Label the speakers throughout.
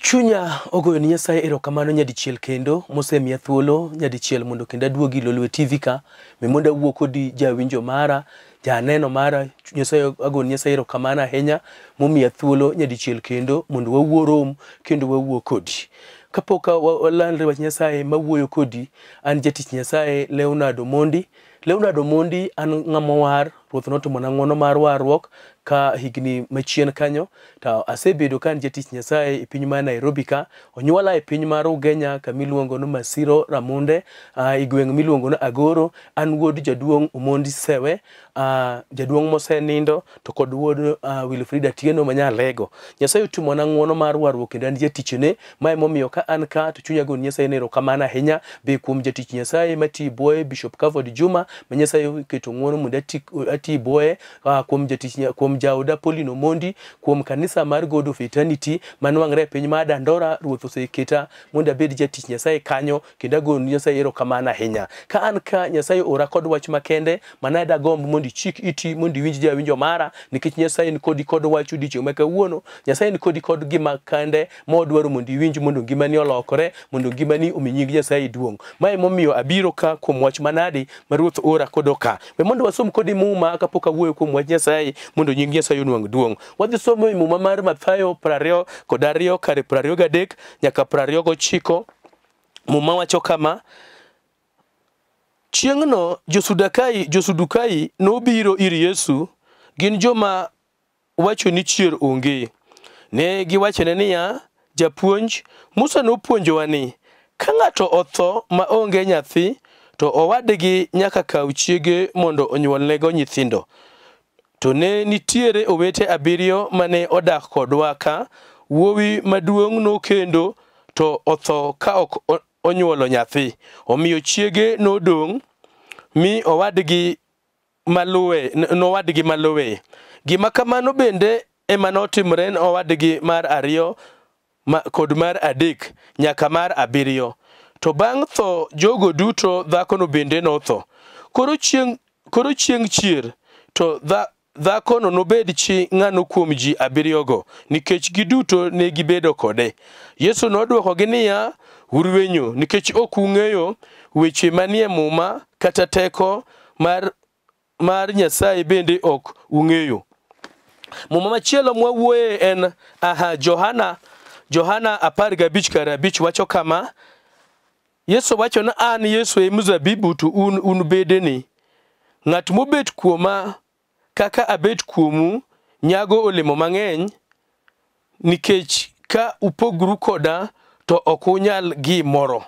Speaker 1: Chunya ogoyo ni Nyasaye erokamano nyadichiel kendo mosemiya thuolo nyadichiel mondo kendo aduogi Lolwe TV ka mi mondo awuo kodi jawinjo mara, janeno mara. Nyasaye ago ni Nyasaye erokamano ahinya momiya thuolo nyadichiel kendo mondo wawuo rom kendo wawuo kodi. Kapok walandre wach Nyasaye mawuoyo kodi, an jatich Nyasaye Leonard Omondi. Leonard Omondi an ng'ama owar, Ruoth notimona ng'wono mar warruok ka higni machien kanyo to asebedo ka an jatich Nyasaye e piny mar Nairobi ka. Onyuola e piny mar Ugenya kama iluongo ni Masiro Ramunde, e gweng' miluongo ni Agoro. An wuod jaduong' Omondi Sewe, jaduong' mosenindo to kod wuod Wilfrida Atieno ma Nyalego. Nyasaye otimona ng'wono mar warruok kendo an jatichne. Ma emomiyo ka an ka to chunya goni Nyasaye ni erokamano ahinya be kuom jatich Nyasaye matiyo bwoye Bishop Kavod Juma ma Nyasaye oketo ng'wono mondo ati bwoye, kuom jatich kuom jaoda Pauline Omondi, kuom kanisa mar God of Eternity manwang're e piny mar Dandora. Ruoth oseketa mondo abed jatich Nyasaye kanyo kendo agoni Nyasaye erokamano ahinya. Ka an ka Nyasaye ora kod wach makende mana dagomb mondo ichik iti mondo iwinj jawinjo mara, nikech Nyasaye ni kodi kod wach odiochieng' ma kawuono. Nyasaye ni kodi kod gima kende modwaro mondo iwinj mondo ngimani olokre, mondo ngimani omi nying Nyasaye duong'. Ma emomiyo abiro ka kuom wach manadi ma Ruoth ora kodo ka. We mondo wasom kodi Muma kapok awuoyo kuom wach Nyasaye mondo nying Nyasaye onwang' duong'. Wadhi somo e Muma mar Mathayo 22 kare 23 nyaka 29. Muma wacho kama: Chieng'no Josudukai nobiro ir Yesu, gin joma wacho ni chier onge. Ne giwachone niya, Japuonj, Musa nopuonjowa ni ka ng'ato otho ma onge nyathi, to owadgi nyaka kaw chiege mondo onyuolnego nyithindo. To ne nitiere owete abiriyo mane odak kodwa ka, wuowi maduong' nokendo to otho ka ok onyuolo nyathi. Omiyo chiege nodong' mi owadgi maluwe nowadgi maluwe. Gima kamano bende ema notimore ne owadgi mar ariyo kod mar adek nyaka mar abiriyo. To bang' tho jogo duto dhakono bende notho. Koro chieng' chier to dhakono nobed chi ng'ano kuom ji abiriyogo, nikech giduto ne gibedo kode. Yesu nodwokogi niya, Urwenyo, nikech ok ung'eyo weche manie Muma kata teko mar Nyasaye bende ok ung'eyo. Muma machielo mwawuoye en aha Johana 15 kar 5 wacho kama. Yesu wacho ni an Yesu e mzabibu to un bedene. Ng'at mobet kuoma kaka abet kuomu nyago olemo mang'eny, nikech ka upogru koda to ok unyal gimoro.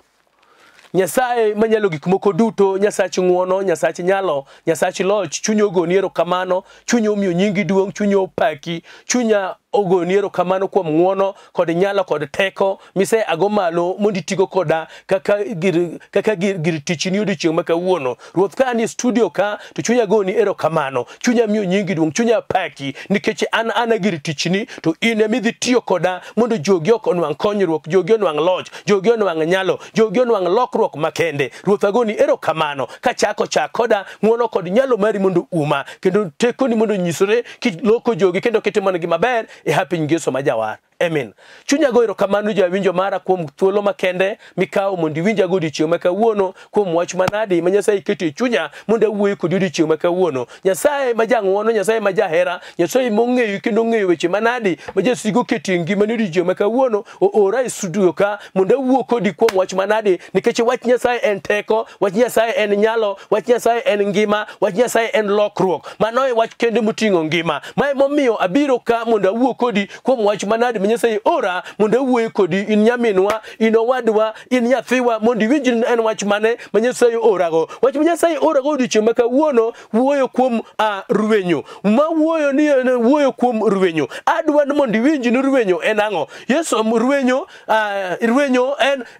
Speaker 1: Nyasaye manyalo gik moko duto, Nyasach ng'uono, Nyasach nyalo, Nyasach loch, chunya ogoni erokamano, chunya omiyo nyingi duong', chunya opaki, chunya ogoni erokamano kuom ng'uono kod nyalo kod teko mise ago malo mondo itigo koda kaka gir tichni odiochieng' ma kawuono. Ruoth, ka an e studio ka to chunya goni erokamano, chunya miyo nyingi duong', chunya paki nikech an ana gir tichni to in ema idhi tiyo koda mondo jogi ok onwang' konyruok, jogi onwang' loch, jogi onwang' nyalo, jogi onwang' lokruok makende. Ruoth, agoni erokamano kachako chak koda ng'uono kod nyalo mari mondo uma kendo tekoni mondo onyisre kiloko jogi kendo kitimonegi maber e hapi nying Yesu ma jawar. Amen. Chunya go erokamano jawinjo mara kuom thuolo makende mikawo mondo iwinja go odiochieng' ma kawuono kuom wach manadi ma Nyasaye keto e chunya mondo awuoye kodi odiochieng' ma kawuono. Nyasaye ma jang'uono, Nyasaye ma jahera, Nyasaye mong'eyo kendo ong'eyo weche manadi ma jasigu oketo e ngimani odiochieng' ma kawuono oora e studio ka mondo awuo kodi kuom wach manadi, nikech wach Nyasaye en teko, wach Nyasaye en nyalo, wach Nyasaye en ngima, wach Nyasaye en lokruok. Mano e wach kende moting'o ngima. Ma emomiyo abiro ka mondo awuo kodi kuom wach manadi ma Nyasaye ora mondo awuoye kodi, in nyaminwa, in owadwa, in nyathiwa, mondo iwinj ni en wach mane ma Nyasaye orago. Wach ma Nyasaye orago odiochieng' ma kawuono wuoyo kuom rwenyo. Ma wuoyo ni en wuoyo kuom rwenyo. Adwa ni mondo iwinj ni rwenyo en ang'o. Yesu rwenyo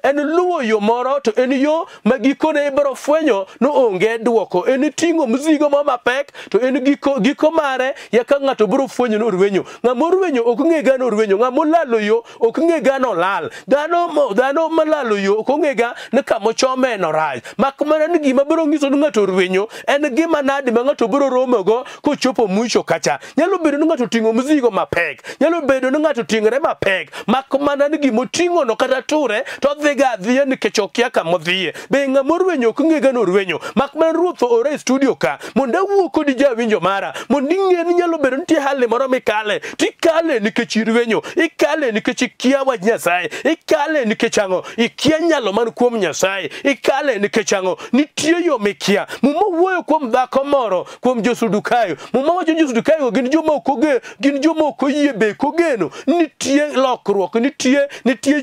Speaker 1: en luwo yo moro to en yo ma gikone ibiro fwenyo ni onge duoko. En ting'o mzigo mo mapek to en giko mare yaka ng'ato biro fwenyo ni orwenyo. Ng'ama orwenyo ok ng'e ga ni orwenyo. Ng'ama molalo yo ok ng'e ga nolal. Dhano malalo yo ok ong'e ga ni kamochome en orach. Mak mana ni gima biro nyiso ni ng'ato orwenyo en gima nadi ma ng'ato biro romogo kochopo mwisho kacha. Nyalo bedo ni ng'ato oting'o mzigo mapek, nyalo bedo ni ng'ato oting'ore mapek, mak mana ni gimoting'o no kata ture to odhiga adhiya nikech okia kamodhiye. Be ng'ama orwenyo ok ng'e ga ni orwenyo. Mak mana ruoth oora e studio ka mondo awuo kodi jawinjo mara, mondo ing'e ni nyalo bedo nitie hali moro mikale, tikale nikech irwenyo, ikale nikech ikia wach Nyasaye, ikale nikech ang'o? Ikia nyalo man kuom Nyasaye, ikale nikech ang'o? Nitie yo mikia. Muma wuoyo kuom dhako moro, kuom Josadukayo. Muma wacho ni Josadukayo gin joma ok oge, gin joma ok oyie be kogeno. Nitie lokruok, nitie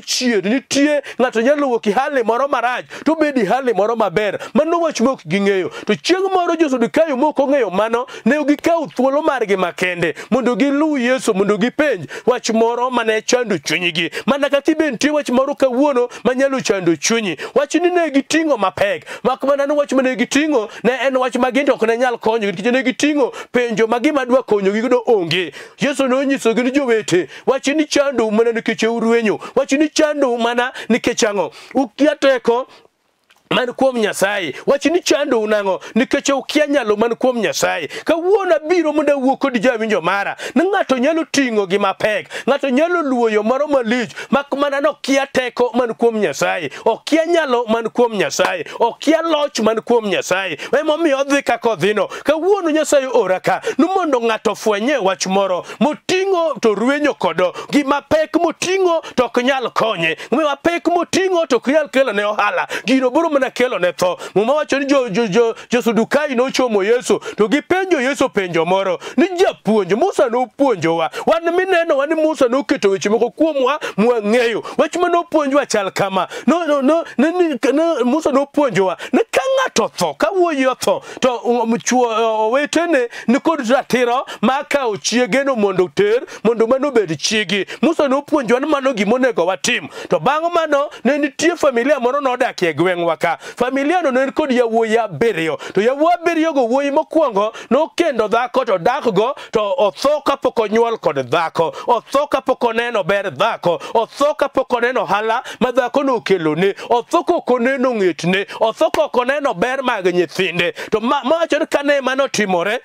Speaker 1: chier, nitie ng'ato nyalo wuok e hali moro marach to obed e hali moro maber. Mano wach ma ok ging'eyo. To chieng' moro Josadukayo ma ok ong'eyo mano ne gikawo thuolo margi makende mondo giluw Yesu, mondo gipenj wach moro mane chando chunygi. Mana kaka ibe nitie wach moro kawuono manyalo chando chunyi. Wach ni ne giting'o mapek, mak mana ni wach mane giting'o ne en wach ma gin to ok ne nyal konyogi nikech ne giting'o penjo ma gima dwa konyogi go onge. Yesu nonyisogi ni jowete, wach ni chandou mana nikech urwenyo, wach ni chandou mana nikech ang'o? Ukia teko man kuom Nyasaye. Wach ni chandou nang'o? Nikech ukia nyalo man kuom Nyasaye. Kawuono abiro mondo awuo kodi jawinjo mara ni ng'ato nyalo ting'o gima pek, ng'ato nyalo luwo yo moro malich, mak mana nokia teko man kuom Nyasaye, okia nyalo man kuom Nyasaye, okia loch man kuom Nyasaye. Emomiyo odhi kaka odhino. Kawuono Nyasaye ora ka ni mondo ng'ato ofwenye wach moro moting'o to rwenyo kodo, gima pek moting'o to ok nyal konye, gima pek moting'o to ok nyal kelo ne ohala, gino biro mana kelo ne tho. Muma wacho ni Josadukai nochomo Yesu to gipenjo Yesu penjo moro ni japuonj, Musa nopuonjowa, wan mineno wan ni Musa noketo weche moko kuomwa mwang'eyo. Wach manopuonjwa chal kama. No, Musa nopuonjowa ni ka ng'ato otho, ka wuoyi otho, to chuo owetene nikod ratiro mar kawo chiegeno mondo oter, mondo mano obed chiegi. Musa nopuonjowa ni mano gima onego watim. To bang' mano ne nitie familia moro nodak e gweng'wa ka. Familia no ne nikod yawuoyi abiriyo. To yawuoyi abiriyo go wuoyi mokwongo nokendo dhako to dakgo to otho kapok onyuol kod dhako, otho kapok oneno ber dhako, otho kapok oneno ohala ma dhako nokelone, otho kok oneno ng'etne, otho kok oneno ber mag nyithinde. To mawacho ni kane mano otimore,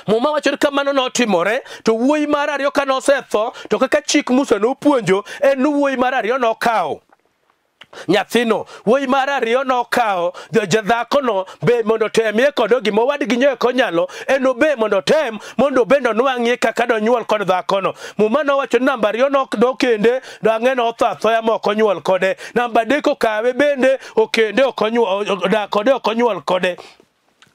Speaker 1: Muma wacho ni kamano notimore, to wuoyi mar ariyo kane osetho, to kaka chik Musa nopuonjo, en ni wuoyi mar ariyo nokawo nyathino. Wuoyi mar ariyo nokawo jadhakono be mondo otemie kod gima owadgi nyo ok onyalo, en obe mondo otem mondo obende onwang'ie kaka donyuol kod dhakono. Muma nowacho ni namba ariyo nokende, bang'e notho athoya ma ok onyuol kode. Namba adek okawe bende okende ok onyuol, odak kode ok onyuol kode.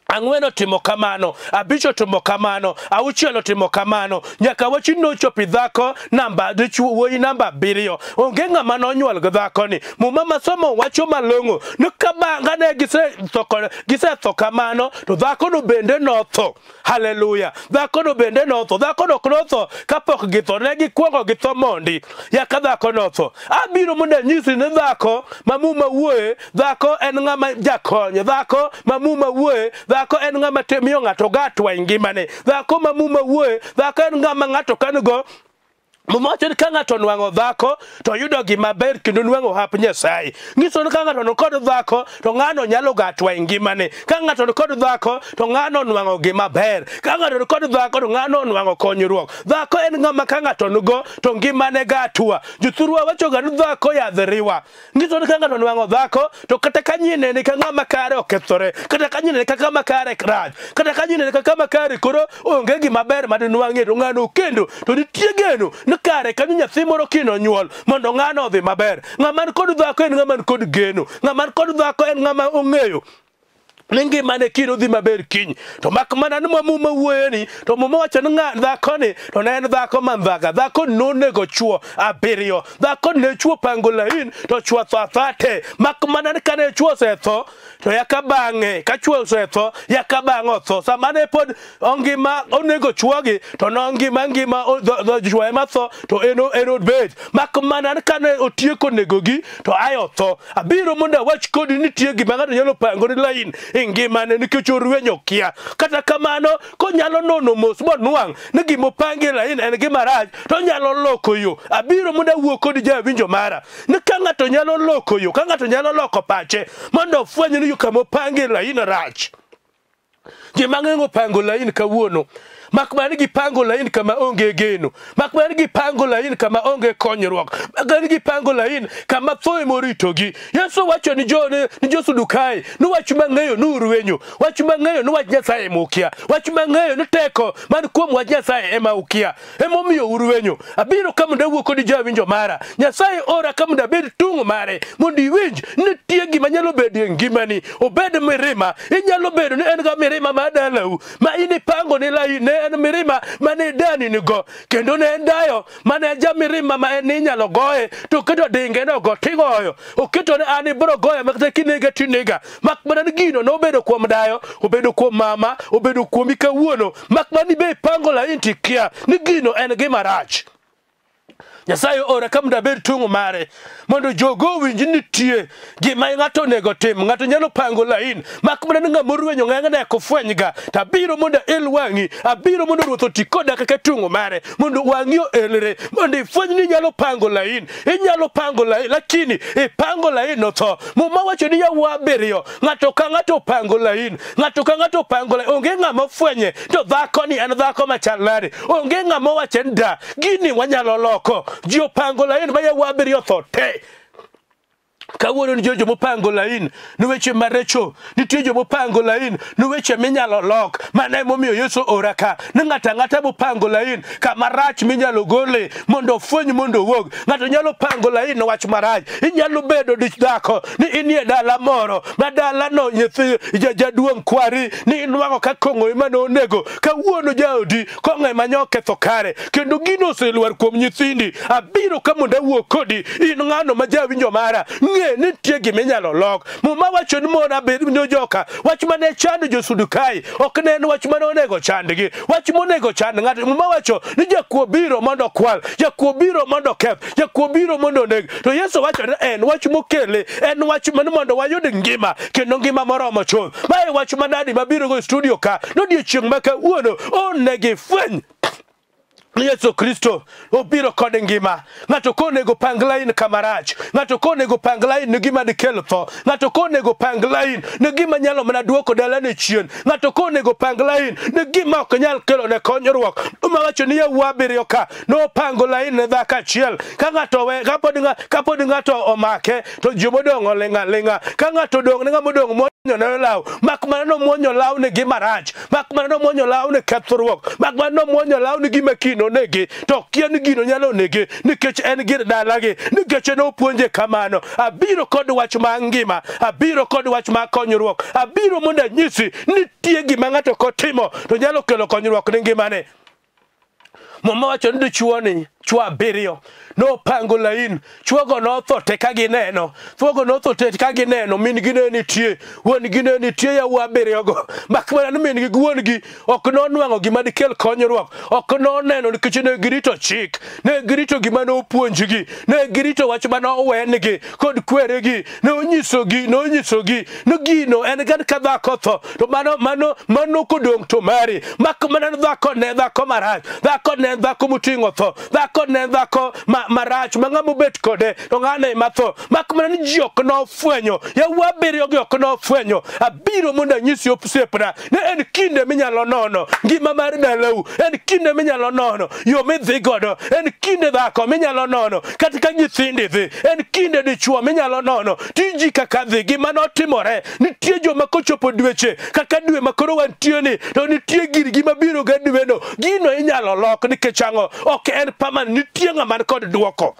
Speaker 1: Ang'wen otimo kamano, abich otimo kamano, auchiel otimo kamano, nyaka wach nochopi dhako namba wuoyi namba abiriyo. Onge ng'ama nonyuol gi dhakoni. Muma masomo wacho malong'o ni kane gisetho kamano, to dhakono bende notho. Haleluya! Dhakono bende notho. Dhakono ok notho kapok githo, ne gikwongo githo mondi yaka dhako notho. Abiro mondo anyisi ni dhako ma Muma wuoye, dhako en ng'ama jakony, dhako ma Muma wuoye, dhako en ng'ama miyo ng'ato gatwa e ngimane. Dhako ma Muma wuoye, dhako en ng'ama ng'ato kan-go. Muma wacho ni ka ng'ato onwang'o dhako to oyudo gima ber kendo onwang'o hap Nyasaye. Nyiso ni ka ng'ato nikod dhako to ng'ano nyalo gatwa e ngimane. Ka ng'ato nikod dhako to ng'ano onwang'o gima ber. Ka ng'ato nikod dhako to ng'ano onwang'o konyruok. Dhako en ng'ama ka ng'ato nigo to ngimane gatwa. Jothurwa wacho ga ni dhako yadh riwa. Nyiso ni ka ng'ato onwang'o dhako to kata ka nyinene ka ng'ama kare okethore, kata ka nyinene ka ng'ama kare rach, kata ka nyinene ka ng'ama kare koro onge gima ber madinwang'ie to ng'ano okendo to nitie geno ni kare kanyo nyathi moro kino nyuol mondo ng'ano odhi maber. Ng'ama nikod dhako en ng'ama nikod geno. Ng'ama nikod dhako en ng'ama ong'eyo ni ngimane kiny odhi maber kiny. To mak mana ni Muma wuoyo ni, to Muma wacho ni dhakoni to ne en dhako mandhaga. Dhako nonego chuo abiriyo. Dhako ne chuo pango lain to chuo tho athoya te. Mak mana ni kane chuo osetho to yaka bang'e, ka chuo osetho yaka bang'e otho. Sama ne pod ongima onego chuogi to nongima ngima chuo ema tho to en obet. Mak mana ni kane otieko negogi to aye otho. Abiro mondo awach kodi nitie gima ng'ato nyalo pango ni lain e ngimane nikech orwenyo kia. Kata kamano konyalo nono mos monwang' ni gimopangi lain en gima rach, to onyalo loko yo. Abiro mondo awuo kod jawinjo mara ni ka ng'ato nyalo loko yo, ka ng'ato nyalo loko pache mondo ofweny ni yo kama opangi lain rach. Ji mang'eny opango lain kawuono, mak mana ni gipango lain kama onge geno, mak mana ni gipango lain kama onge konyruok, mak mana ni gipango lain kama tho emoritogi. Yesu wacho ni jo-Sadukai ni wach mang'eyo ni urwenyo, wach mang'eyo ni wach Nyasaye ema ukia, wach mang'eyo ni teko man kuom wach Nyasaye ema ukia, emomiyo urwenyo. Abiro ka mondo awuo kod jawinjo mara. Nyasaye ora ka mondo abed tung' mare mondo iwinj ni nitie gima nyalo bedo e ngimani, obed mirima. Inyalo bedo ni en ga mirima mar dalau ma in ipango ni lain ne en mirima mane dani nigo, kendo ne en dayo mane ja mirima ma en inyalo goye to keto dinge no go tigoyo, oketo ne an ibiro goya makata kinega tinega. Mak mana ni gino nobedo kuom dayo, obedo kuom mama, obedo kuomi kawuono, mak mana ni be ipango lain tikia ni gino en gima rach. Nyasaye ora ka mondo abed tung' mare mondo jogo owinj ni nitie gima ng'ato onego tim. Ng'ato nyalo pango lain mak mana ni ng'ama orwenyo ng'eng'ne ok ofwenyga. To abiro mondo ael wang'i, abiro mondo Ruoth oti koda kaka tung' mare mondo wang'i oelre, mondo ifweny ni inyalo pango lain. Inyalo pango lain, lakini ipango lain otho. Muma wacho ni yawuoyi abiriyo, ng'ato ka ng'ato opango lain, ng'ato ka ng'ato opango lain, onge ng'ama ofwenye to dhako ni en dhako machal nade, onge ng'ama owache ni da gini wanyalo loko. Ji opango lain ma yawuoyi abiriyo otho te. Kawuono nitie jomopango lain ni weche maricho, nitie jomopango lain ni weche minyalo lok. Mano emomiyo Yesu ora ka ni ng'ato ang'ata mopango lain kama rach minyalo gole mondo ofweny mondo owuog. Ng'ato nyalo pango lain wach marach. Inyalo bedo dich dhako ni inie dala moro ma dalano nyathi jaduong' kwari ni inwang'o ka kong'o ema nonego. Kawuono jaodi kong'o ema noketho kare, kendo gino oselwar kuom nyithindi. Abiro ka mondo awuo kodi, in ng'ano ma jawinjo mara, ng'e nitie gima inyalo lok. Muma wacho ni mon abiriyo joka, wach mane chando jo-Sadukai ok ne en wach mane onego chandgi, wach monego chand ng'ato. Muma wacho ni jakuo biro mondo okwal, jakuo biro mondo oketh, jakuo biro mondo oneg. To Yesu wacho ni en wach mokele, en wach mane mondo wayud ngima, kendo ngima moromo chuth. Mae wach manadi mabiro go e studio ka nodiechieng' ma kawuono onego ifweny Yesu Kristo obiro kod ngima. Ng'ato konego pang lain kama rach, ng'ato konego pang lain ni gima dikel tho, ng'ato konego pang lain ni gima nyalo mana duoko dalane chien, ng'ato konego pang lain ni gima ok nyal kelo ne konyruok. Muma wacho ni yawuoyi abiriyo ka nopango lain ne dhako achiel. Ka ng'ato we, kapod ng'ato omake to jomodong' oling' aling'a. Ka ng'ato odong' ne ng'ama odong' muonyo ne law, mak mana nomuonyo law ni gima rach, mak mana nomuonyo law ni kethruok, mak mana nomuonyo law ni gima kino nege, to kia ni gino nyalo nege nikech en gir dalagi, nikech en opuonje kamano. Abiro kod wach mar ngima, abiro kod wach mar konyruok, abiro mondo anyisi nitie gima ng'ato kotimo to nyalo kelo konyruok ne ngimane. Muma wacho ni dichuo ni chwo abiriyo nopango lain, chwogo notho te ka gineno, chwogo notho te ka gineno, min gi ne nitie, wuon gi ne nitie, yawuoyi abiriyogo. Mak mana ni min gi gi wuon gi ok nonwang'o gima dikel konyruok, ok noneno nikech ne girito chik, ne girito gima nopuonjgi, ne girito wach mane owenigi kod kweregi. Ne onyisogi, ne onyisogi ni gino en gan ka dhako tho to mano mano mano kodong' to mari. Mak mana ni dhako ne dhako marach, dhako ne dhako moting'o tho, dhako ne dhako marach ma ng'ama obet kode to ng'ano ema tho. Mak mana ni ji ok nofwenyo, yawuoyi abiriyo gi ok nofwenyo. Abiro mondo anyisi osiepna ni en kinde minyalo nono ngima mar dalau, en kinde minyalo nono yo midhi godo, en kinde dhako minyalo nono kata ka nyithindi dhi, en kinde dichuo minyalo nono tiji kaka dhi. Gima notimore, nitie joma kochopo dweche kaka dwe ma koro wantie ni, to nitie girgi mabiro ga dweno, gino inyalo lok nikech ang'o? Ok en permanent, nitie ng'ama man kod duoko.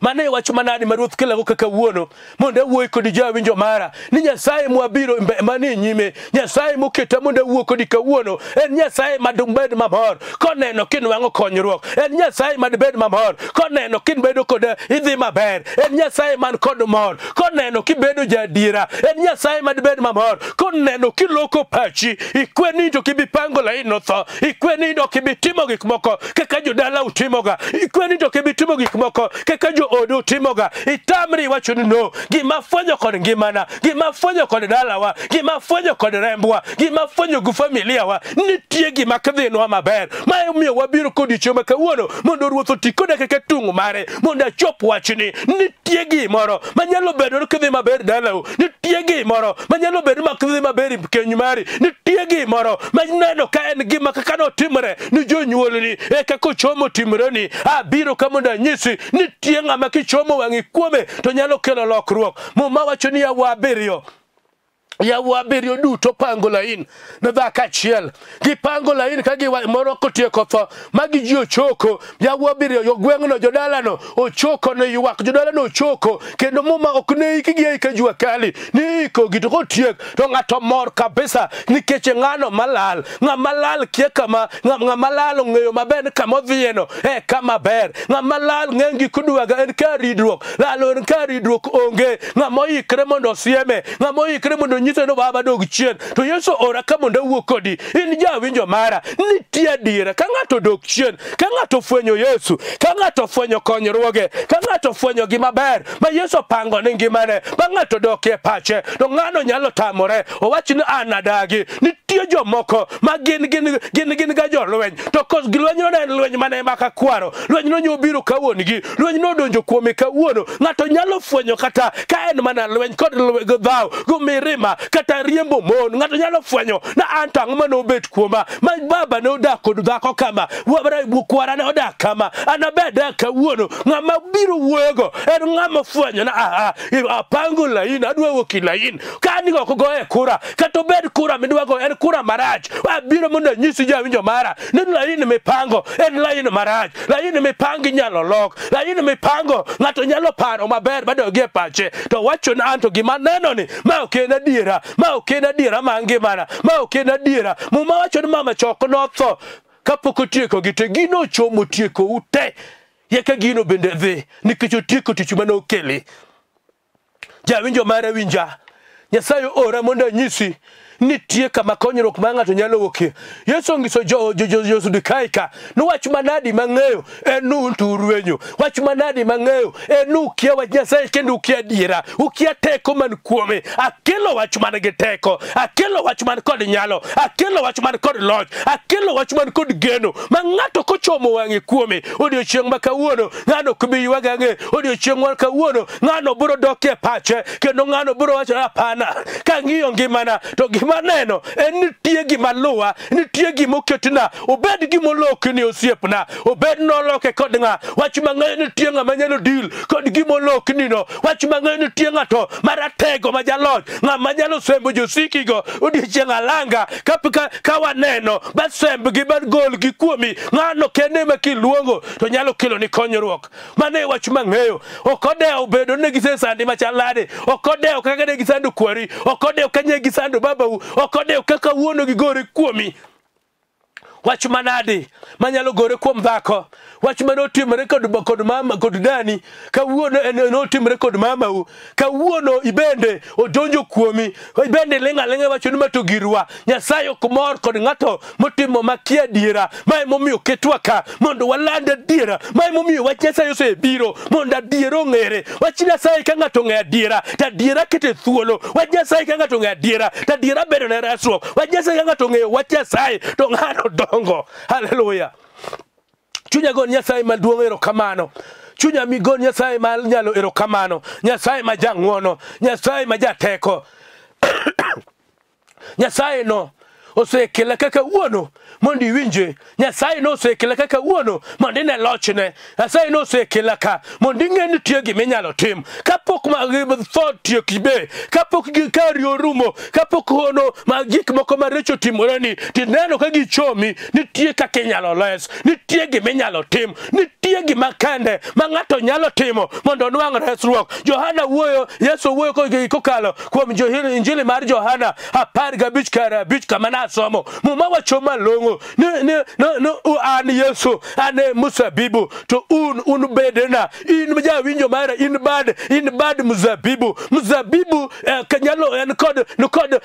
Speaker 1: Mano e wach manadi ma Ruoth kelago kaka wuono mondo awuoyi kodi jawinjo mara ni Nyasaye mwabiro manie nyime, Nyasaye moketa mondo awuo kodi kawuono en Nyasaye madubed mamor koneno kinwang'o konyruok, en Nyasaye madibed mamor koneno kinbedo kod idhi maber, en Nyasaye man kod mor koneno kibedo jaadiera, en Nyasaye madibed mamor koneno kiloko pachi, ikwe ni to kibipango lain notho, ikwe ni to kibitimo gik moko kaka jodala utimoga, ikwe ni to kibitimo gik moko kaka jo joodu timoga, itamri iwacho ni no, gima fwenyo kod ngimana, gima fwenyo kod dalawa, gima fwenyo kod rembwa, gima fwenyo gi familia wa, nitie gima kdhinwa maber. Ma omiyo wabiro kodiochieng' ma kawuono mondo Ruoth oti koda kaka tung' mare mondo achop wachni. Nitie gimoro manyalo bedo ni kidhi maber dalau, nitie gimoro manyalo bedo ma kidhi maber e keny mari, nitie gimoro maneno ka en gima kaka notimore ni jonyuolni e kaka ochomo timoreni. Abiro ka mondo anyisi nitie ng'ama kichomo wang'i kuome to nyalo kelo lokruok. Muma wacho ni yawa abiriyo, yawa abiriyo duto pango lain ne dhako achiel. Gipango lain ka giwa moro kotieko tho magi ji ochoko. Yawa abiriyo jogweng'no, jodalano ochoko ne ywak, jodalano ochoko kendo Muma ok ne ikgi aika jua kali ni ikogi to kotiek to ng'ato mor kabisa nikech ng'ano malal, ng'ama lal kia kama ng'ama lal ong'eyo maber ni kama odhiyeno e kama ber. Ng'ama lal ng'eny gik odwaga en kar ridruok, lalo en kar ridruok onge. Ng'ama oikre mondo osieme, ng'ama oikre mondo onyise ni baba dog chien. To Yesu ora ka mondo awuo kodi, in jawinjo mara, nitie adiera. Ka ng'ato odok chien, ka ng'ato ofwenyo Yesu, ka ng'ato ofwenyo konyruoge, ka ng'ato ofwenyo gima ber ma Yesu opango ne ngimane, ma ng'ato odokie pache, to ng'ano nyalo tamore. Owach ni an adagi. Nitie jomoko ma gin gin gin gin ga jolweny, to kos lwenyno ne en lweny mane maka kwaro, lwenyno nyo obiro kawuon-gi, lwenyno odonjo kuome kawuono. Ng'ato nyalo fwenyo kata ka en mana lweny kod dhaw go mirima kata riembo mon. Ng'ato nyalo fwenyo na an to ang'o mane obet kuoma, ma baba ne odak kod dhako kama, kwara ne odak kama, an abe adak kawuono. Ng'ama biro wuoyogo en ng'ama fwenyo na aha, apango lain, adwa wuok e lain. Ka ni ok goye kura, kata obed kura midwa goyo en kura marach, abiro mondo anyisi jawinjo mara ni lain mipango en lain marach. Lain mipango inyalo lok, lain mipango ng'ato nyalo paro maber madogi e pache to wacho ni anto gima aneno ni ma ok en adiera, ma ok en adiera ma ngimana, ma ok en adiera. Muma wacho ni mama chok notho kapok otieko gi te, gino ochomo tieko ute, yeka gino bende dhi nikech otieko tich mane okele. Jawinjo mara winja, Nyasaye ora mondo anyisi nitie kama konyruok mar ng'ato nyalo wuokie. Yesu onyiso jo-Sadukai ka ni wach manadi mang'eyo en ni un to urwenyo. Wach manadi mang'eyo en ni ukia wach Nyasaye kendo ukia adiera, ukia teko man kuome. Akelo wach man gi teko, akelo wach man kod nyalo, akelo wach man kod loch, akelo wach man kod geno ma ng'ato kochomo wang'e kuome odiochieng' ma kawuono ng'ano ok bi ywag ang'e. Odiochieng' ma kawuono ng'ano biro dok e pache kendo ng'ano biro wacho hapana, kang'iyo ngimana to gima aneno en nitie gima luwa, nitie gima oketna, obed gima olokni osiepna, obed noloke kod ng'a. Wach mang'eyo nitie ng'ama nyalo deal kod gima olokni no. Wach mang'eyo nitie ng'ato maratego ma jaloch, ng'ama nyalo sembo josikigo odiochieng' alanga ka waneno ba sembgi ba golgi kuomi. Ng'ano kende ma kiluongo to nyalo keloni konyruok. Mano e wach mang'eyo. Ok odewo bedo ni gisesandi machal nade, ok odewo kaka ne gisando kwari, ok odewo kaka ne gisando babau, ok odewo kaka wuono gigore kuomi. Wach manadi manyalo gore kuom dhako, wach mane otimore kod mama kod dani kawuono en notimore kod mamau kawuono ibende odonjo kuomi, ibende ling' aling'a wacho ni ma to girwa. Nyasaye ok mor kod ng'ato motimo makia adiera. Ma emomiyo oketwa ka mondo waland adiera. Ma emomiyo wach Nyasaye osebiro mondo adiera ong'ere. Wach Nyasaye ka ng'ato ong'eyo adiera to adiera kete thuolo. Wach Nyasaye ka ng'ato ong'eyo adiera to adiera bedo ne resruok. Wach Nyasaye ka ng'ato ong'eyo wach Nyasaye to ng'ano dongo. Haleluya. Chunya go Nyasaye maduong' erokamano. Chunya migo Nyasaye ma nyalo erokamano. Nyasaye ma jang'uono, Nyasaye ma jateko. Nyasaye no osekela kaka wuono mondo iwinje. Nyasaye no osekela kaka wuono mondo ine lochne. Nyasaye no osekela ka mondo ing'e ni nitie gima inyalo tim. Kapok tho tieki be, kapok kari orumo, kapok hono ma gik moko maricho timoreni, tineno ka gichomi, nitie kaka inyalo les, nitie gima inyalo tim, nitie gima kende ma ng'ato nyalo timo mondo onwang' resruok. Johana wuoyo, Yesu wuoyo kokalo kuom Injili mar Johana 15 kar 5 kama asomo Muma wacho malong'o ni an Yesu an e mzabibu to un bedena. In jawinjo mara, in bad mzabibu. Mzabibu kanyalo en kod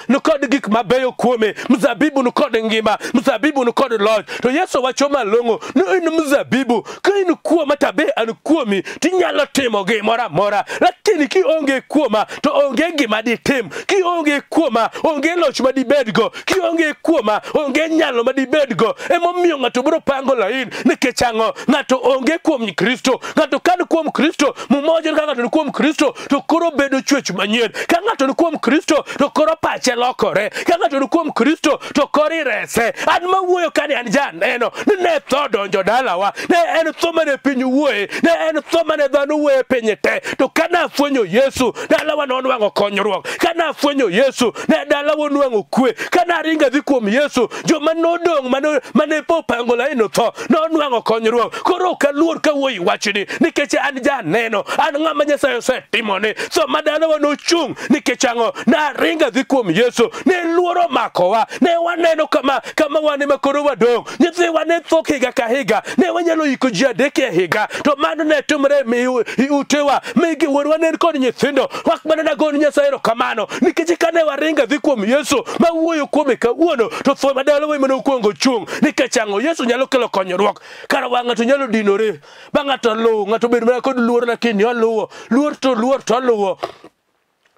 Speaker 1: nikod gik mabeyo kuome. Mzabibu nikod ngima, mzabibu nikod loch. To Yesu wacho malong'o ni in mzabibu ka in kuoma tabe an kuomi tinyalo timo gimoro amora, lakini kionge kuoma to onge gima ditim. Kionge kuoma onge loch madibedgo, kionge kuoma onge nyalo madibedgo. Emomiyo ng'ato biro pango lain nikech ang'o? Ng'ato onge kuom Kristo. Ng'ato kan kuom Kristo, Muma wacho ni ka ng'ato ni kuom Kristo to koro bedo chwech manyien. Ka ng'ato ni kuom Kristo to koro pache lokore. Ka ng'ato ni kuom Kristo to koro irese. An mawuoyo kani an janeno ni ne tho donjo dalawa, ne en tho mane piny wuoye, ne en tho mane dhano wuoye piny te. To kana afwenyo Yesu, dalawa nonwang'o konyruok. Kana afwenyo Yesu, ne dalawa onwang'o kwe. Kana aringo adhi kuom Yesu, joma nodong' mane po pango lain otho nonwang'o konyruok. Koro ok aluor kawuoyo wachni nikech an janeno, an ng'ama Nyasaye osetimone. So ma dalawa nochung' nikech ang'o? Naringo adhi kuom Yesu. Ne luoro makowa, ne waneno kama wan ema koro wadong'. Nyithiwa ne tho higa ka higa, ne wanyalo iko ji adek e higa, to mano ne timore e utewa. Migi wuonwa ne en kod nyithindo. Wak mana nagoni Nyasaye erokamano nikech kane waringo adhi kuom Yesu mawuoyo kuome kawuono, to tho ma dalawa ema nokwongo chung' nikech ang'o? Yesu nyalo kelo konyruok. Kar wang' ng'ato nyalo dinore ba ng'ato luwo, ng'ato bedo mana kod luor, lakini oluwo luor to luor to oluwo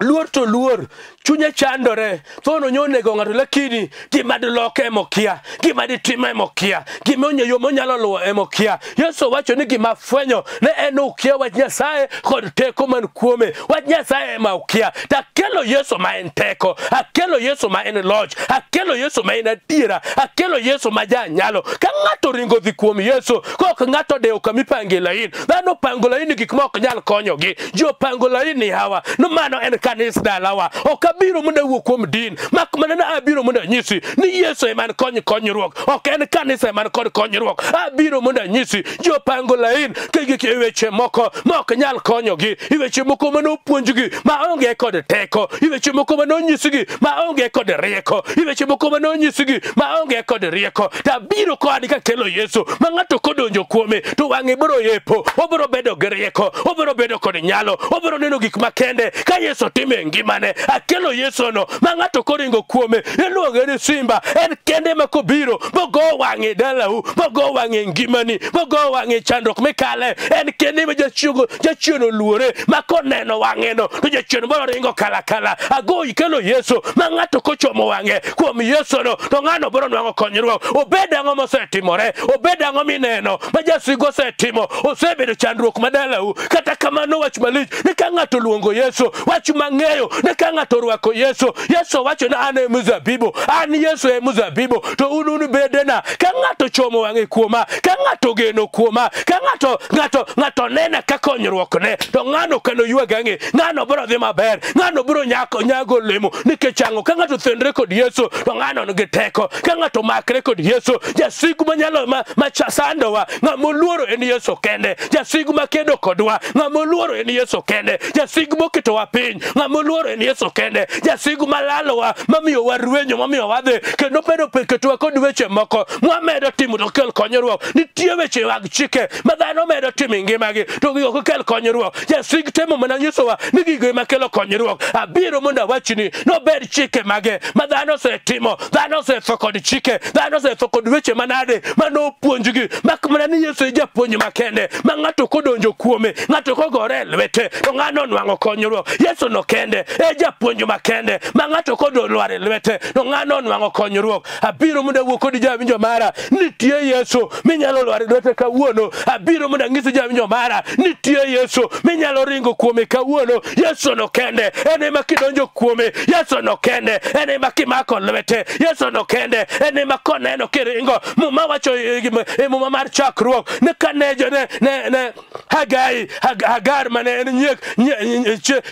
Speaker 1: luor to luor, chunye chandore. Thono nyonego ng'ato, lakini gima diloke emokia, gima ditimo emokia, gima yo monyalo luwo emokia. Yesu wacho ni gima fwenyo ne en ukia wach Nyasaye kod teko man kuome. Wach Nyasaye ema ukia. Takelo Yesu ma en teko, akelo Yesu ma en loch, akelo Yesu ma en adiera, akelo Yesu ma janyalo. Ka ng'ato ringo dhi kuom Yesu, kok ng'ato dewo kamipange lain. Dhano pango lain gik ma ok nyal konyogi. Ji opango lain ni hawa, no mano en kanis dalawa. Ok abiro mondo awuo kuom din, mak mana na abiro mondo anyisi ni Yesu ema en konyruok, ok en kanisa ema en kod konyruok. Abiro mondo anyisi ji opango lain kagik e weche moko ma ok nyal konyogi, e weche moko mane opuonjgi ma onge kod teko, e weche moko mane onyisgi ma onge kod rieko, e weche moko mane onyisgi ma onge kod rieko. To abiro koni kakelo Yesu ma ng'ato kodonjo kuome to wang'e biro yepo, obiro bedo gi rieko, obiro bedo kod nyalo, obiro neno gik makende ka Yesu timo e ngimane. Akelo Yesu no ma ng'ato koringo kuome iluonge ni simba. En kende ma kobiro bogo wang'e dalau, bogo wang'e ngimani, bogo wang'e chandruok mikale. En kende ma jachien oluore ma koneno wang'e no to jachien biro ringo kala kala. Ago ikelo Yesu ma ng'ato kochomo wang'e kuom Yesu no to ng'ano biro nwang'o konyruok. Obed ang'o mosetimore, obed ang'o mineno ma jasigu osetimo, osebedo chandruok ma dalau. Kata kamano wach malich ni ka ng'ato luongo Yesu, wach mang'eyo ni ka ng'ato orwako Yesu, Yesu wacho ni an e mzabibu, an Yesu e mzabibu to un bedena. Ka ng'ato chomo wang'e kuoma, ka ng'ato geno kuoma, ka ng'ato nena ka konyruokne, to ng'ano kano ywag ang'e, ng'ano biro dhi maber, ng'ano biro nyago olemo. Nikech ang'o? Ka ng'ato thenre kod Yesu to ng'ano nigi teko. Ka ng'ato makre kod Yesu, jasigu manyalo ma sandowa, ng'ama oluoro en Yesu kende. Jasigu makedo kodwa, ng'ama oluoro en Yesu kende. Jasigu moketowa piny, ng'ama oluoro en Yesu kende. Jasigu malalowa, mamiyo warwenyo, mamiyo wadhi kendo medo ketowa kod weche moko mwamedo timo to kel konyruok. Nitie weche mag chike ma dhano medo timo e ngimagi to gigo ok kel konyruok. Jasig temo mana nyisowa ni gigo ema kelo konyruok. Abiro mondo awachni nobed chike mage ma dhano osetimo. Dhano osetho kod chike, dhano osetho kod weche manade manopuonjgi, mak mana ni Yesu e japuonj makende ma ng'ato kodonjo kuome, ng'ato kogore e lwete to ng'ano onwang'o konyruok. Yesu no kende e japuonj makende ma ng'ato kodolwar e lwete to ng'ano onwang'o konyruok. Abiro mondo awuo kodi jawinjo mara, nitie Yesu minyalo lwar e lwete kawuono. Abiro mondo anyisi jawinjo mara, nitie Yesu minyalo ringo kuome kawuono. Yesu no kende en ema kidonjo kuome, Yesu no kende en ema kimako lwete, Yesu no kende en ema koneno kiringo. Muma wacho e Muma mar chakruok ni kane ne Hagai, Hagar mane en nyiek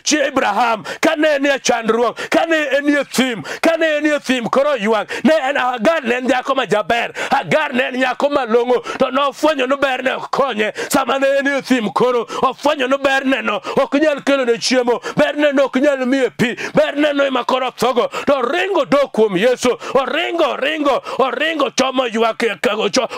Speaker 1: chi Abraham, kane en e chandruok, kane en e thim, kane en e thim koro ywak ne en Hagar ne en dhako ma jaber. Hagar Hagar ne en nyako malong'o to nofwenyo ni berne ok konye. Sama ne en e thim koro ofwenyo ni berneno ok nyal kelone chiemo, berneno ok nyal miye pi, berneno ema koro othogo. To oringo dok kuom Yesu, oringo ringo oringo chomo ywak,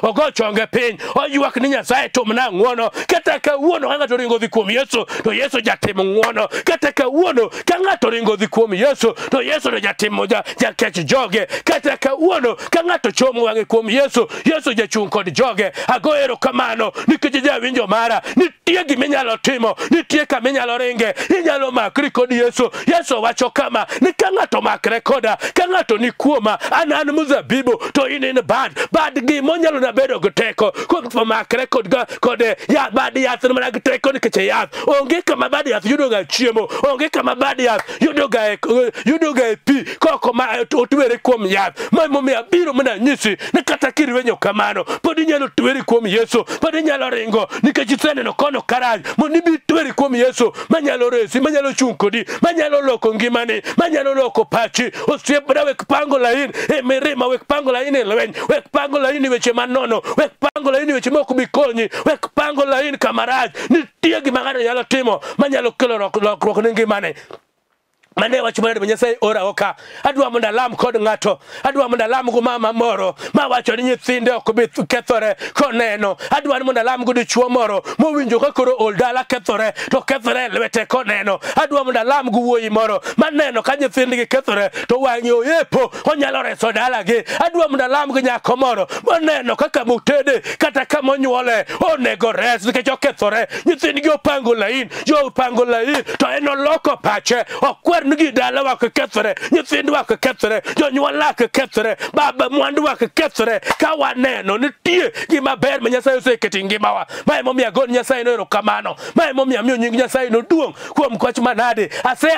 Speaker 1: ogo chonge piny, oywak ni Nyasaye timna ng'wono. Kata kawuono ka ng'ato ringo dhi kuom Yesu to Yesu jatimo ng'wono. Kata kawuono ka ng'ato ringo dhi kuom Yesu to Yesu to jatimo jakech joge. Kata kawuono ka ng'ato chomo wang'e kuom Yesu, Yesu jachung' kod joge. Ago erokamano nikech jawinjo mara, nitie giminyalo timo, nitie kama inyalo ringe, inyalo makri kod Yesu. Yesu wacho kama ni ka ng'ato makre koda, ka ng'ato ni kuoma, an mzabibu to in bad. Bad gimonyalo na bedo gi teko kuom makre kod ya bad yath mana gi teko nikech yath. Onge kama bad yath yudo ga chiemo, onge kama bad yath yudo ga pi koko ma otwere kuom yath. Ma emomiyo abiro mana nyisi ni kata kirwenyo kamano pod inyalo tweri kuom Yesu, pod inyalo ringo nikech iseneno kono karach mondo ibi tweri kuom Yesu manyalo resi, manyalo chung' kodi, manyalo loko ngimani, manyalo loko pachi. Osiepna, wek pango lain e mirima, wek pango lain e lweny, wek pango lain e weche manono, wek pango lain e weche mok bi konyi, wek pango lain kamarach. Nitie gima ng'ato nyalo timo manyalo kelo lokruok ne ngimane. Mane wach mar Nyasaye ora oka. Adwa mondo alam kod ng'ato, adwa mondo alam go mama moro mawacho ni nyithinde ok bi kethore koneno. Adwa mondo alam go dichuo moro mowinjo ka koro ol dala kethore to kethore lwete koneno. Adwa mondo alam go wuoyi moro maneno ka nyithindgi kethore to wang'e oyepo onyalo reso dalagi. Adwa mondo alam go nyako moro moneno kaka motede kata kama onyuole onego res nikech okethore. Nyithindgi opango lain, jo opango lain to en oloko pache okwer nigi dala wa kethore, nyithindwa ok kethore, jonyuol ok kethore, baba mwandu ok kethore. Ka waneno nitie gima ber ma Nyasaye oseketo e ngimawa. Ma emomiyo ago Nyasaye no erokamano, ma emomiyo amiyo nying Nyasaye no duong' kuom kwach manade. Ase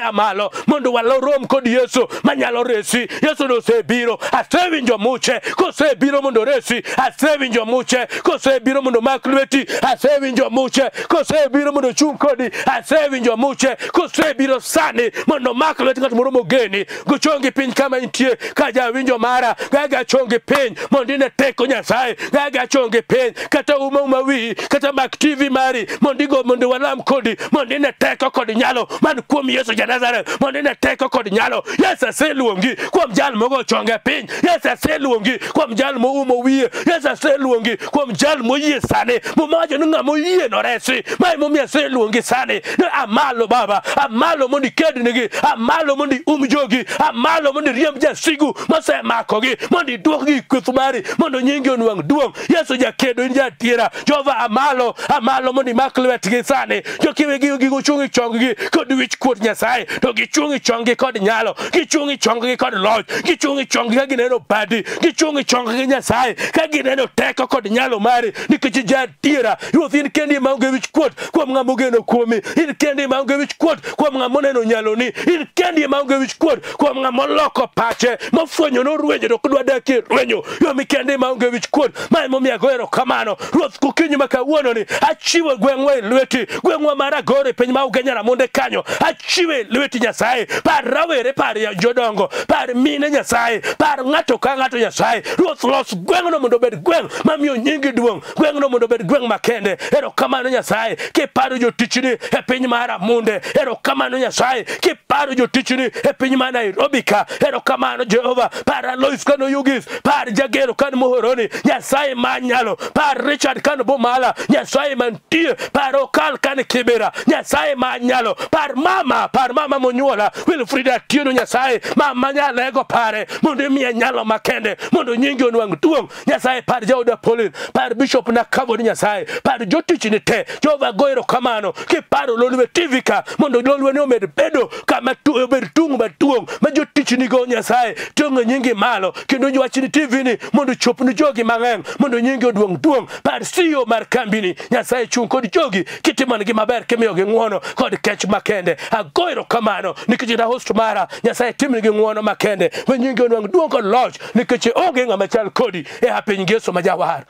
Speaker 1: amalo mondo warom kod Yesu manyalo resi. Yesu nosebiro, asewinjo muche kosebiro mondo resi, asewinjo muche kosebiro mondo mak lweti, asewinjo muche kosebiro mondo chung' kodi, asewinjo muche kosebiro sani mondo mak lwet ng'at moro mogeni. Gochongi piny kama intie ka jawinjo mara, gaga chongi piny mondo ine teko Nyasaye, gaga chongi piny kata uma wiyi, kata mak TV mari mondo igo, mondo walam kodi, mondo ine teko kod nyalo man kuom Yesu ja Nazareth, mondo ine teko kod nyalo. Yesu aseluongi kuom jal mogo chonge piny, Yesu aseluongi kuom jal moumo wiye, Yesu aseluongi kuom jal moyie sani. Muma wacho ni ng'ama oyie noresi. Ma emomiyo aseluongi sani ni amalo Baba, amalo mondo ikednegi, amalo mondo ium jogi, amalo mondo iriemb jasigu mosemakogi, mondo iduokgi e kweth mari, mondo nyingi onwang' duong'. Yesu jakedo, in jaadiera. Jehova amalo, amalo mondo imak lwetgi sani. Jokiwegi gichung' e chonggi kod wich kuot Nyasaye, to gichung' e chonggi kod nyalo, gichung' e chonggi kod loch, gichung' e chonggi ka gineno badi, gichung' e chonggi Nyasaye ka gineno teko kod nyalo mari, nikech jaadiera. Ruoth, in kendi maonge wich kuot kuom ng'ama ogeno kuomi, in kendi maonge wich kuot kuom ng'ama oneno nyaloni, in kendi maonge wich kuot kuom ng'ama oloko pache mofwenyo norwenyo to ok dwa dakie rwenyo. Yo mikendi maonge wich kuot. Ma emomiyo ago erokamano Ruoth kokinyi ma kawuononi. Achiwo gweng'wa e lweti, gweng'wa mar Agoro e piny ma Ugenya Ramonde kanyo, achiwe e lweti Nyasaye. Par rawere, par jodongo, par mine Nyasaye, par ng'ato ka ng'ato Nyasaye. Ruoth, los gweng'no mondo obed gweng' mamiyo nyingi duong', gweng'no mondo obed gweng' makende. Erokamano Nyasaye kiparo jotichni e piny mar Ramonde. Erokamano Nyasaye kiparo jotichni e piny mar Nairobi ka. Erokamano Jehova. Par Alois kan Oyugis, par Jagero kan Muhoroni, Nyasaye manyalo. Par Richard kan Bomala, Nyasaye mantie. Par Okal kan Kibera, Nyasaye manyalo. Par mama monyuola Wilfrida Atieno, Nyasaye mama nyalego pare mondo imiye nyalo makende mondo nyingi onwang' duong'. Nyasaye par jaoda Pauline, par Bishop Nakavoni Nyasaye, par jotichni te. Jehova go erokamano kiparo Lolwe TV ka mondo Lolwe ni omed bedo kama obed tung' maduong' ma jotichni go Nyasaye ting'o nyingi malo, kendo wachni TV ni mondo chop ni jogi mang'eny mondo nyingi oduong' duong'. Par CEO mar kambini Nyasaye chung' kod jogi kitimonegi maber kimiyogi ng'uono kod kech makende. Ago erokamano nikech ina host mara Nyasaye timnigi ng'uono makende we nyingi onwang' duong' kod loch nikech onge ng'ama chal kodi e piny Yesu ma jawar.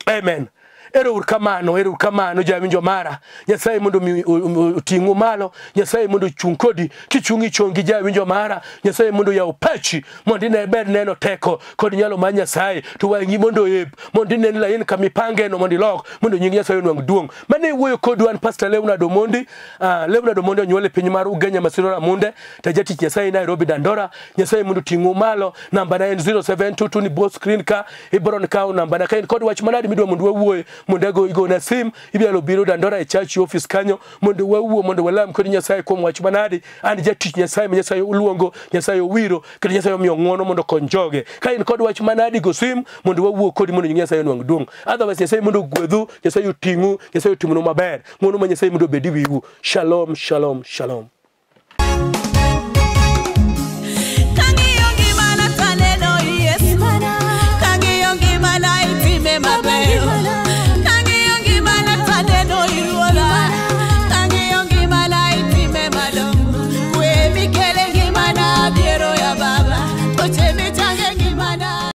Speaker 1: Amen. Ero uru kamano, ero uru kamano jawinjo mara. Nyasaye mondo mi oting'u malo, Nyasaye mondo ochung' kodi, kichung' ichongi jawinjo mara. Nyasaye mondo oyaw pachi mondo ine ber neno teko kod nyalo mar Nyasaye, to wang'i mondo oeb mondo inen lain kama ipangeno mondo ilok mondo nying Nyasaye onwang' duong'. Mane wuoyo kodu an Pastor Leonard Omondi. Leonard Omondi onyuol e piny mar Ugenya Masiro Ramunde, to jatich Nyasaye Nairobi Dandora. Nyasaye mondo oting'u malo. Namba na en 0722 ni bo screen ka ibro kawo namba na ka in kod wach manadi midwa mondo wawuoye mondo ago igona sim inyalo biro Dandora e church office kanyo mondo wawuo mondo walam kod Nyasaye kuom wach manadi. An jatich Nyasaye ma Nyasaye oluongo, Nyasaye owiro kendo Nyasaye omiyo ng'uono mondo okony joge. Ka in kod wach manadi go sim mondo wawuo kodi mondo nying Nyasaye onwang' duong'. Otherwise Nyasaye mondo ogwedhu, Nyasaye oting'u, Nyasaye otimnu maber. Ng'uono ma Nyasaye mondo obed e wiu. Shalom, shalom, shalom.